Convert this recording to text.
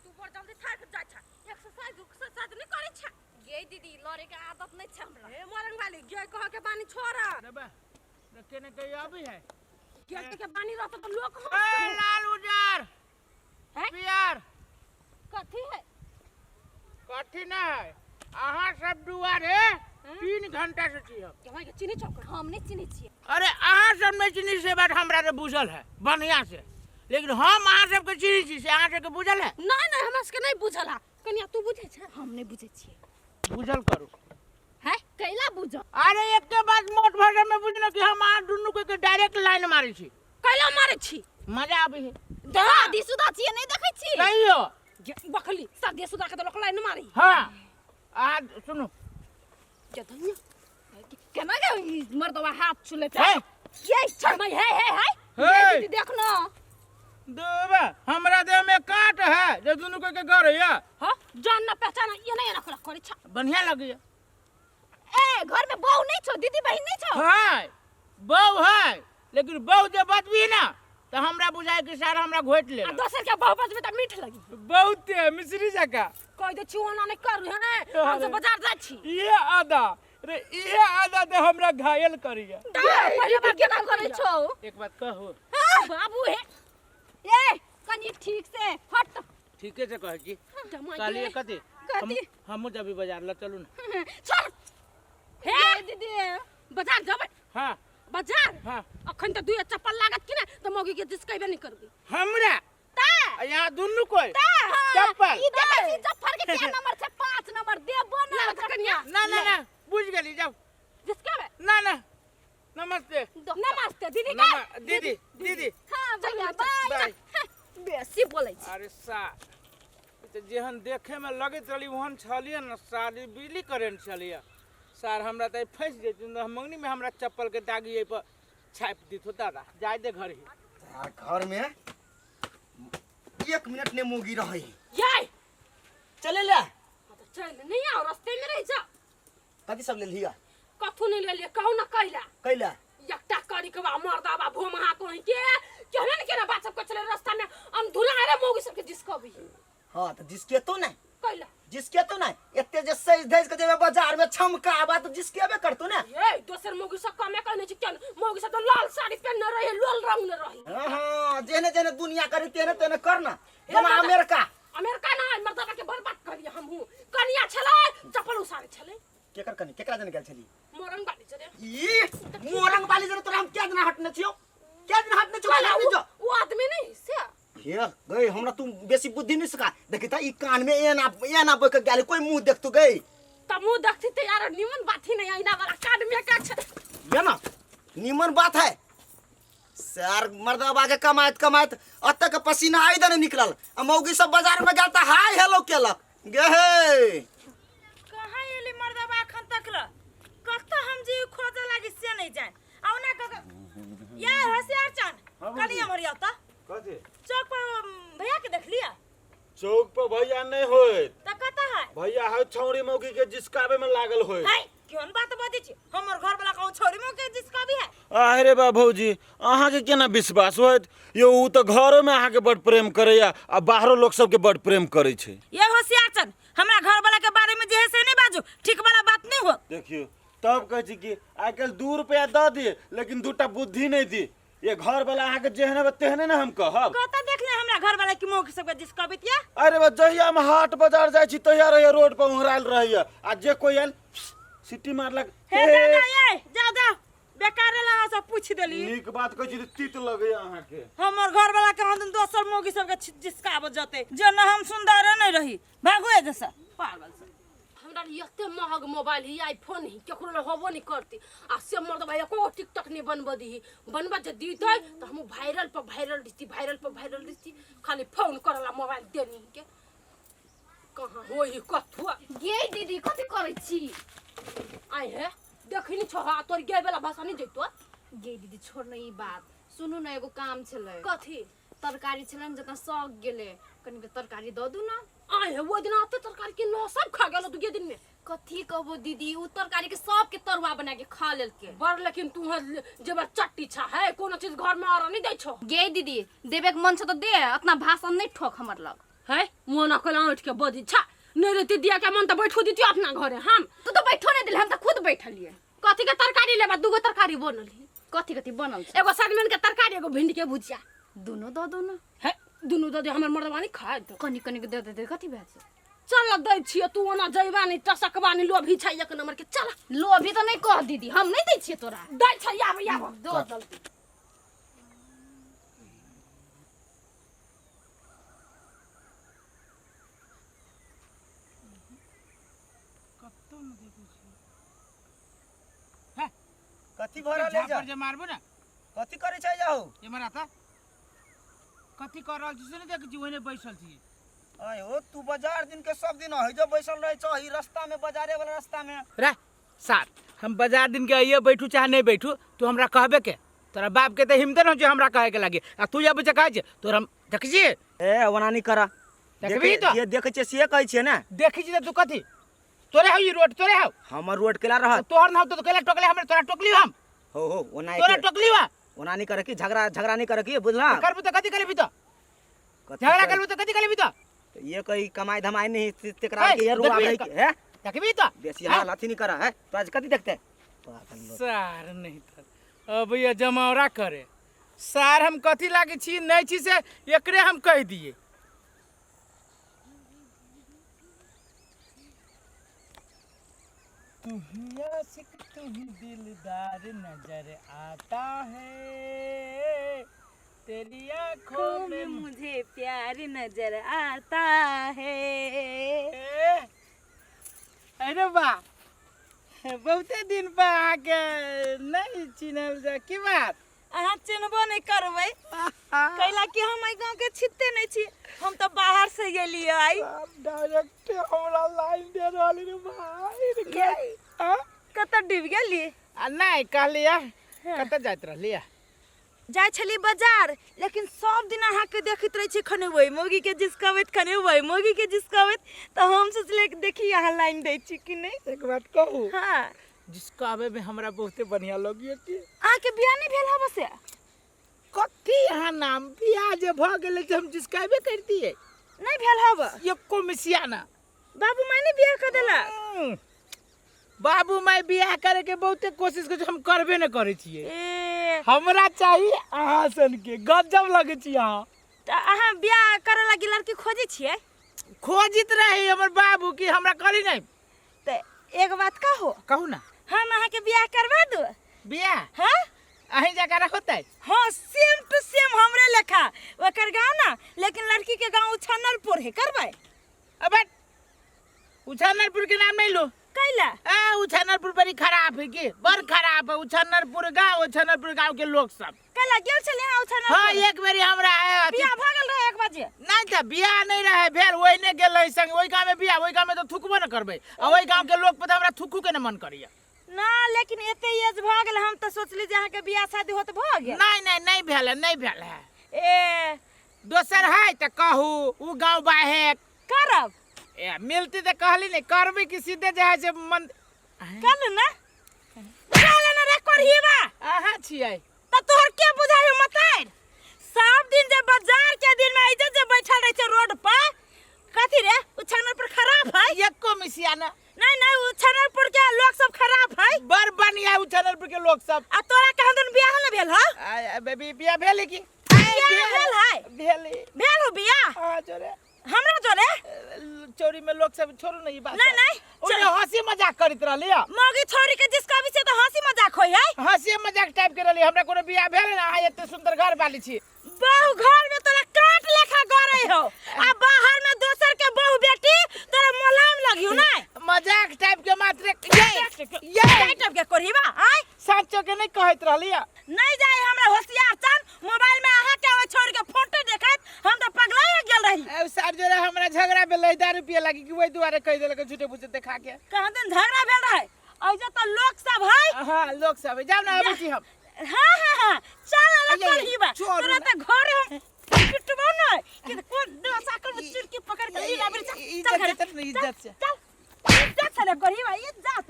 तू बड़ जल्दी थाक जाइ छ, एक्सरसाइज एक्सरसाइज नहीं करै छ। गे दीदी, लड़े के आदत नहीं छै हमरा। हे मरंग वाली, गे कह के बानी छोड़। अरे बा, देखे ने कहीं अभी है। गे के बानी रहत तो लोग ए लाल उजर हैं? पियर। कथी है? कथी ना है, अहाँ सब दुआरे 3 घंटा से छी हम। के के चिन्ही छौ? हम नहीं चिन्है छियै। अरे अहाँ सब नहीं चिन्ही से बात हमरा रे बुझल है बढ़िया से, लेकिन हम अहाँ सबके चिन्ही छी से अहाँ सबके बुझल है? नहीं नहीं, हमरा सबके नहीं बुझल है। कनिया, तू बुझै छ? हम नहीं बुझै छियै। बुझल करू। है कैला बुझ? अरे एक के बाद मोट भाषा में बुझना कि हम अहाँ दुनू के डायरेक्ट लाइन मारै छी। कैला मारै छी? मजा आबै है। शादी शुदा छियै, नहीं देखै छी? कहियो गे, बखली शादी शुदा के तो लोग लाइन मारी। हाँ, अहाँ सुनू। के धनिया केना के ई मर्दवा हाथ छुले हे। ये छड़मई हे हे हे। हे। ये दीदी देख न। देबा हमरा देह में काट है जे दुनू के घर है। हां, जान ना पहचान ये नहीं रखला करै छ। बढ़िया लगैया। ए घर में बहू नहीं छो, दीदी बहिन नहीं छो? है बहू है, लेकिन बहू जे बतबी ना तो हमरा बुझाए कि सारा हमरा घोट ले। आ दोसर के बहू बजबे त मीठ लगी। बहुत मिश्री जका। कह दे छी ओना नहीं कर हैं, हम सब बाजार जाइ छी। ये आदा रे, ये आदा ते हमरा घायल करिया। पहिले बार केना करै छो? एक बात कहू। बाबू हे। ए कनी ठीक से हट। ठीके से कहै छी। जमाई कहलिए के। कथी? कथी? हमहूँ जबी बाजार ल चलू ना। चल हे ये दीदी। बाजार जबै? हाँ। बाजार? हाँ। अखन त दुई चप्पल लागत कि ना त मौगी के जिसकेबे नहीं करबी। हमरा ता आ यहाँ दुनू कोई ता चप्पल। ई देखै छी चप्पल के क्या नंबर छै? 5 नंबर देबो ना। ना त कनिया। ना ना ना, बुझ गेली, जाओ। जिसकेबे? ना ना, नमस्ते। नमस्ते दीदी के। दीदी दीदी। हां भैया, बाय। बाय। बेसी बोलै छी। अरे सा ई तऽ जेहन देखे में लगैत रहली ओहन छलियै न साली, बिजली करेंट छलियै सार। हमरा तऽ फँसि जैतु न मंगनी में, हमरा चप्पल के दागी एहि पर छापि दितो। दादा जाय दे घर ही। यार घर में 1 मिनट ने मोगी रहे। ये चले ले। हाँ तो चल नहीं आओ, रास्ते में रह जा। कथी सब ले लिया? कथू नहीं ले लिया, कहू ना कैला। कैला? एकटा करी के बा मर्दा बा भोमहा कहीं के केहन ने केना बात सब के चले रास्ता में अनधुला रे मौगी सबके जिसको भी। हाँ तो जिसके तो नहीं। कैला? जिसके तो नहीं, एते जे सज धज के जेबे बाजार में छमकाबा तो जिसके बे करतो ना। ये दोसर मौगी सब कमे कहने छी केन मौगी सब तो लाल साड़ी पहनने रहे, लाल रंग ने रहे। हाँ हाँ, जेने जेने दुनिया करे तेने तेने करना। हे जेना मर्दा। अमेरिका। अमेरिका ना मर्दा के बर्बाद करिए हमहू। कनिया छलै चप्पल उसारे छलै। केकर कनी केकरा जने गेल छली? मोरंग बाली जने। ई मोरंग बाली जने तोरा हम क्या दिन हटने छियो? क्या दिन हटने छियो? कहला हटने उ जो। उ आदमी नहीं से। हे गई, हमरा तू बेसी बुद्धि नहीं सिखा। देखी त ई कान में एना एना बोक के गेल, कोई मुंह देख तू गई। त मुंह देखती त यार निमन बात ही नहीं आईना वाला कान में का छ। ये ना निमन बात है सर। मर्दबा के कमाइत कमाइत अत के पसीना आई दने निकलल आ मौगी सब बाजार में गेल त हाय हेलो केलक गे हे। कहाँ एली मर्दबा अखन तक ल? कत हम जी खोजे लागी से नहीं जाए। आ ओना क यार होशियार चन, कनी हमर आउ त। कथी? चौक पर भैया के देख लिया? चौक पर भैया नहीं होइत। त कत है? भैया है छौरी मौगी के जिसकावे में लागल होइत। है केहन बात बजै छी? हमर घर वाला कहूं छौरी मौगी के जिसकाबी है? अरे बा भौजी, अहाँ के केना विश्वास होइत यौ? उ तऽ घरो में अहाँ के बड प्रेम करैया आ बाहरो लोक सबके बड प्रेम करै छै। ये होशियार चन, हमरा घर वाला के बारे में जे है से नहीं बाजू, ठीक वाला बात नहीं हो। देखियो तब कहै छी कि आइ काल्हि 2 रुपया दऽ दिए लेकिन 2टा बुद्धि नहीं दी। ये घर वाला अहाँ के जेहने बा तेहने ने हम कहब। कतऽ देखले हमरा घर वाला के मौगी सबके जिसकबितिया? अरे बा जहिया हम हाट बाजार जाइ छी तहिया रहैया रोड पर ओंघरायल रहैया आ जे कोई आयल सीटी मारलक। हे जा जा, ये जा जा, बेकार ला अहाँ सब पूछ देली। नीक बात कहै छी तऽ तीत लगैया अहाँ के। हमर घर वाला के हम दोसर मौगी सबके जिसकाब जते जे न हम सुंदर नहीं रही। भागू ए जैसा पागल सब। हमरा एते महग मोबाइल ही आईफोन ही केकरो लग होबो नहीं करती आ से मर्द भाई एको टिकटॉक नहीं बनब दी। बनब जे दीते तो हम वायरल पर वायरल दिती, वायरल पर वायरल दिती। खाली फोन करला मोबाइल देनी के कहाँ होई कथुआ। गे दीदी कथी करै छी? आइ हे देखी नहीं छो, हा तोर गे वाला भाषा नहीं जइतो। गे दीदी छोड़ न ई बात, सुनू न एगो काम छलै। कथी? तरकारी छलै ने जतना सक गेलै, कनिक तरकारी दऽ दू न। आइ हे वो दिन आते तरकारी के नो सब खा गेलो दुगे दिन में। कथी कहबो दीदी, उ तरकारी के सब के तरुआ बना के खा लेलके। बड़ लेकिन तू है जेबर चट्टी छा है, कोनो चीज घर में और नहीं दै छो। गे दीदी देबे के मन छ त दे, अतना भाषण नहीं ठोक हमर लग। है मोन अकल उठ के बजी छा नहीं रहती दिया के मन त बैठो दीती अपना घरे हम। तू तो बैठो नहीं दिले, हम तो खुद बैठलिए। कथी के तरकारी लेबा? दूगो तरकारी बनल है। कथी कथी बनल छै? एगो सजमनि के तरकारी, एगो भिंडी के भुजिया। दुनो दऽ दो ना। है दुनू दऽ दे, हमर मर्दवा नहीं खाए तो। कनी कनी के दे दे दे, कथी भए छै? चल दै छियै, तू ओना जइबा नहीं, टसकबा नहीं, लोभी छै एक नंबर के। चल लोभी तो नहीं कह दीदी, हम नहीं दै छियै तोरा। दै छै, आब आब दो जल्दी। कतौ नहि देखै छियै। कथी भऽ रहल है? झापर जे मारबो ने। कथी करै छै जाहो? एम्हर आता, कथी कर रहल छी से नहि देखै छी, ओहिने बैसल छी। आय हो, तू बाजार दिन के सब दिन है जो बैसल रहे छौ ई रास्ता में, बाजारे वाला रास्ता में। रे सार, हम बाजार दिन के आइए बैठू चाहे नहीं बैठू, तू हमरा कहबे के? तोरा बाप के तऽ हिम्मते न हो जे हमरा कहे के लागे, आ तू जब कहै छै तोरा हम देखै छियै। ए ओना नहीं करा। देखबही तो? जे देखै छियै से कहै छियै ने। देखै छी तऽ तू कथी तोरे हौ? ई रोड तोरे हौ? हमर रोड केला रहत? तोहर न हौ तऽ केला टोकले हमरा? तोरा टोकली हम? हो हो, ओना तोरा टोकली वा? ओना नहीं करे की, झगड़ा झगड़ा नहीं करे की, बुझला? करबू तऽ कथी करबी? तऽ कथी झगड़ा करे? करबू तऽ कथी करबी तऽ? तो ये कोई कमाई धमाई नहीं तेकरा है, के ये रुआ देखबही रही तऽ? है। देखबी तऽ? बेसी हाल अथी नहीं करा है तो आज कथी देखते पागल लोग। सार नहीं तऽ अब ये जमावड़ा करे। सार, हम कथी लागे छी नहीं छी से एकरे हम कहि दिए। तू ही आशिक तू ही दिलदार नजर आता है, तेरी आंखों में मुझे प्यार नजर आता है। ए, अरे वाह, बहुते दिन पर अहाँके नहीं चिन्हल जा, की बात? अहाँ चिन्हबो नहीं करबै, कैला कि हम एहि गाँव के छिते नहीं छी, हम तऽ बाहर से गेलियै आई। डायरेक्ट हमरा लाइन दे रहल रे भाई रे। आ? कतऽ डूबि गेलियै? आ नहीं कहलियै, कतऽ जाइत रहलियै? जाइ छलियै बाजार, लेकिन सब दिन अहाँके देखैत रहै छी, खने ओहि मौगीके जिसकबैत, खने ओहि मौगीके जिसकबैत, तऽ हम सोचलियै कि देखी अहाँ लाइन दै छी कि नहि। एक बात कहू? हाँ। जिसको आबे में हमरा बहुते बढ़िया लगियो कि अहाँके बियाह नहि भेल हबे से? कथी यहाँ नाम बियाह जे भऽ गेलै तऽ हम जिसकाबे करतियै। नहि भेल हबे? एको मिसिया ना। बाबू माय नहि बियाह कऽ देलक? बाबू माय बियाह करे के बहुते कोशिश करै छै, हम करबे नहि करै छियै। ए हमरा चाही अहाँ सन के, गजब लगै छी अहाँ। तऽ अहाँ बियाह करऽ लागी लड़की खोजै छियै? खोजित रही हमर बाबू कि हमरा करी नहीं। तऽ एक बात कहू? कहू ना। हम अहाँके बियाह करवा दू। बियाह? हाँ। अहीं जकाँ होतै? हाँ, सेम टू सेम हमरे लेखा, ओकर गाँव ना, लेकिन लड़की के गाँव उछानलपुर है। करबै? अबे उछानलपुर के नाम नहीं लो। कैला? आ उछानलपुर बड़ी खराब है की, बड़ खराब है उछानलपुर गाँव, उछानलपुर गाँव के लोग सब। कैला, गेल छलियै अहाँ उछानलपुर? हाँ, एक बेरी हमरा बियाह भऽ गेल रहै एक बजे? नहीं तऽ बियाह नहीं रहे भेल, ओहिने गेल रही संग, ओहि गाँव में बियाह, ओहि गाँव में तऽ थुकबो न करबै, आ ओहि गाँव के लोग पर तऽ हमरा थुकू के न मन करैया। ना, लेकिन एते एज भऽ गेल, हम तऽ सोचली जे अहाँके बियाह शादी होत भऽ गेल। नहीं नहीं, नहीं भेल है, नहीं भेल है। ए दोसर है तऽ कहू, उ गाँव बाहेक। करब? ए मिलती तऽ कहली नहीं करबै कि सीधे जे है से मन कल ना, चल ना रे करहीबा। अहाँ छियै। तऽ तोहर के बुझाइ मतार? सब दिन जे बाजार के दिन में ऐजे जे बैठल रहे छै रोड पर, कथी रे उछानलपुर खराब है? एको मिसिया ना। नहीं नहीं, उछानलपुर के लोग सब खराब है। बड़ बढ़िया उछानलपुर के लोग सब। आ तोरा कहाँ दिन बियाह न भेल ह? बेबी बियाह भेल की? बियाह भेल है? भेल। भेल हो बियाह? हाँ, जोरे। हमरा जोरे? चोरी में लोग सब, छोड़ू ना ई बात। नहीं नहीं। ओने हंसी मजाक करैत रहली। मौगी छोरी के जिसका भी से तो हंसी मजाक होय है। हंसी मजाक टाइप के रहली। हमरा कोनो बियाह भेल ना, अहाँ एते सुंदर घर वाली छी। बहु घर में तोरा काट लेखा गरै हो, आ बाहर में दोसर के बहु बेटी तोरा मोलायम लगियो नै। मजाक टाइप के मात्र ये ये टाइप के करहीबा आय। साचो के नहीं कहैत रहली। नहीं जाए हमरा होशियार चन, मोबाइल में अहाँ के ओइ छोड़ के फोटो देखैत हम तो पगलाए गेल रही। ए सार जोरे हमरा झगड़ा भेलै दारू पिए लागी कि ओहि दुआरे कहि देलक झूठे फूसे देखा के। कहाँ दिन झगड़ा भेल रहे? ऐसे तो लोग सब है। हाँ लोग सब है, जाओ ना अबै छी हम। हाँ हाँ हाँ, चल ना अये, अये, करहीबा। छोड़ू तोरा ना। तो घर हम पिटबो नै कि कोन दशा कर चिड़की पकड़ के लीला बेर। चल इज्जत घरे। से, इज्जत से। चल, इज्जत से ना करहीबा, इज्जत।